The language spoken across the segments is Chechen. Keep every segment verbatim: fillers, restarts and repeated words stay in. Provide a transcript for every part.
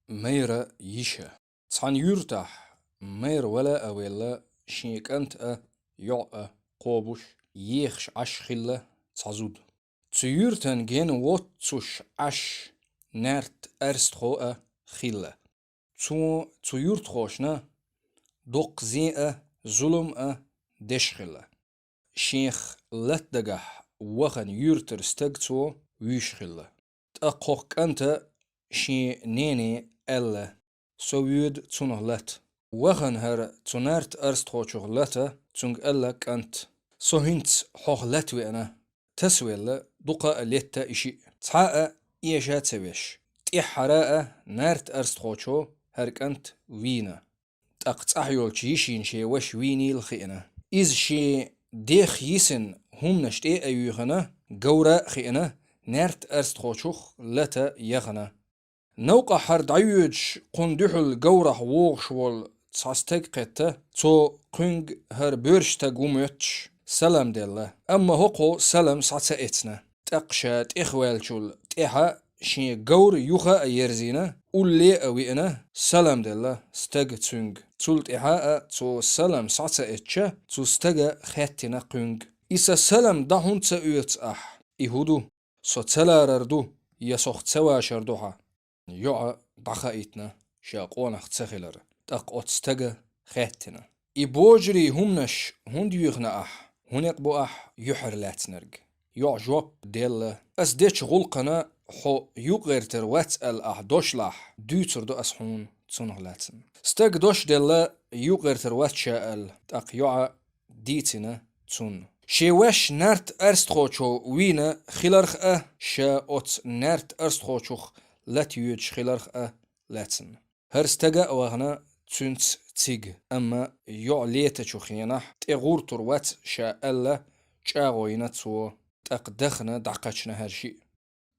Майра йиша. Цхьан юьртахь майра вала а велла, шен кӀант а, йоӀ а кхобуш, ехаш Ӏаш хилла цхьа зуда. Цу юьртан ген воццуш Ӏаш наьрт аьрстхо а хилла. Цо цу юьртахошна доккха зен а, зулам а деш хилла. Шех латта дагахь вахана юьртара стаг цо вуьйш хилла. ТӀаккха хӀокху кӀанта шен нене аьлла: «Со воьду цунах лата». Вахана хӀара цу наьрт аьрстхочух лата, цуьнга аьлла кӀант: «Со хӀинца хьох лата веана, тасавелла дукха а летта и шиъ, цхьа а эша ца веш». ТӀаьххьара а наьрт аьрстхочо хӀара кӀант вийна. ТӀаккха цӀахь йолчу йишина шен ваша вийнийла хиъна. Иза шен дех йисина хӀуманаш тӀе а юьйхина, говра а хиъна, наьрт аьрстхочух лата яхана. Новкъахь хӀара дӀайоьдуш, кхунна дуьхьал говрахь вогӀуш волу цхьа стаг кхетта, цо кхуьнга хӀара боьрша стаг ву моьттуш, салам делла. Амма хӀокхо салам схьа ца эцна. ТӀаккха ша тӀехваьллачул тӀаьхьа шен говр юха а ерзийна, улле а виъна, салам делла стага цуьнга. Цул тӀаьхьа а цо салам схьа ца эцча, цу стага хаьттина кхуьнга: «И сан салам дӀа хӀунда ца оьцу ахь? И хӀун ду? Со ца ларар ду я сох ца вашар ду хьан?» ЙоӀа дӀахаийтина ша къонах ца хилар, тӀаккха оцу стага хаьттина: «И божарий хӀуманаш хӀунда юьйхина ахь? ХӀун некъ бу ахь юьхьар лаьцнарг?» ЙоӀа жоп делла: «Ас дечу гӀуллакхана хьо юкъагӀертар вац аьлла ахь дош лахь, дуьйцур ду ас хьуна цунах лаьцна». Стага дош делла, юкъагӀертар вац ша аьлла, тӀаккха йоӀа дийцина цунна шен ваьш наьрт аьрстхочо вийна хиларх а, ша оцу наьрт аьрстхочух лата йоьдуш хиларх а лаьцна. ХӀара стага а вахана цуьнца цига, амма йоӀа летачу хенахь тӀе гӀуртур вац ша аьлла, чӀагӀо йина цо, тӀаккха дахана дӀакхаьчна хӀара шиъ.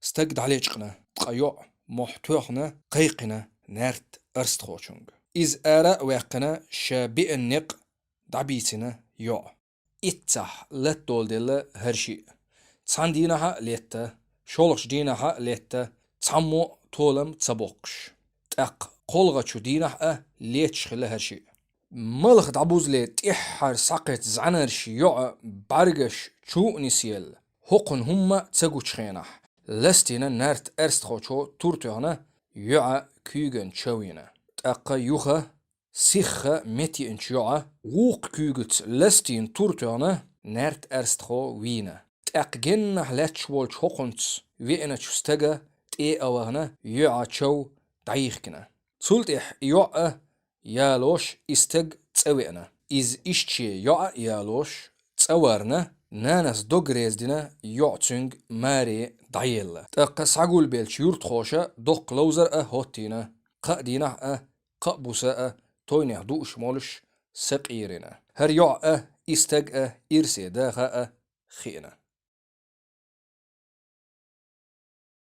Стаг дӀалечкъина, ткъа йоӀа мохь тоьхна кхайкхина наьрт аьрстхочуьнга. Иза ара а ваьккхина, ша беана некъ дӀабийцина йоӀа. Иццахь латта доладелла хӀара шиъ. Цхьана дийнахь а летта, шолгӀачу дийнахь а летта, цхьаммо а толам ца боккхуш. ТӀаккха кхолгӀачу дийнахь а леташ хилла хӀара шиъ. Малх дӀабузале тӀаьххьара схьакхетта зӀаьнарш йоӀа бӀаьргаш чу а нисъелла, хӀокхунна хӀумма а ца гучу хенахь, ластийна наьрт аьрстхочо тур тоьхна, йоӀа куьйган чов йина. ТӀаккха юха сихха меттаеанчу йоӀа вукху куьйгаца ластийна тур тоьхна, наьрт аьрстхо вийна. ТӀаккха геннахь лаьтташ волчу хӀокхунца веаначу стага тӀе а вахана, йоӀа чов дӀайихкина. Цул тӀаьхьа йоӀа ялош и стаг цӀа веана. Иза иштта шен йоӀа а ялош цӀа варна, нанас дог реза дина, йоӀа цуьнга маре дӀаелла. ТӀаккха схьагулбеллачу юьртахоша доккха ловзар а хӀоттийна, кхаа дийнахь а, кхаа буса а тойнех дууш молуш сакъерина. ХӀара йоӀа а, и стаг а ирсе даха а хиъна.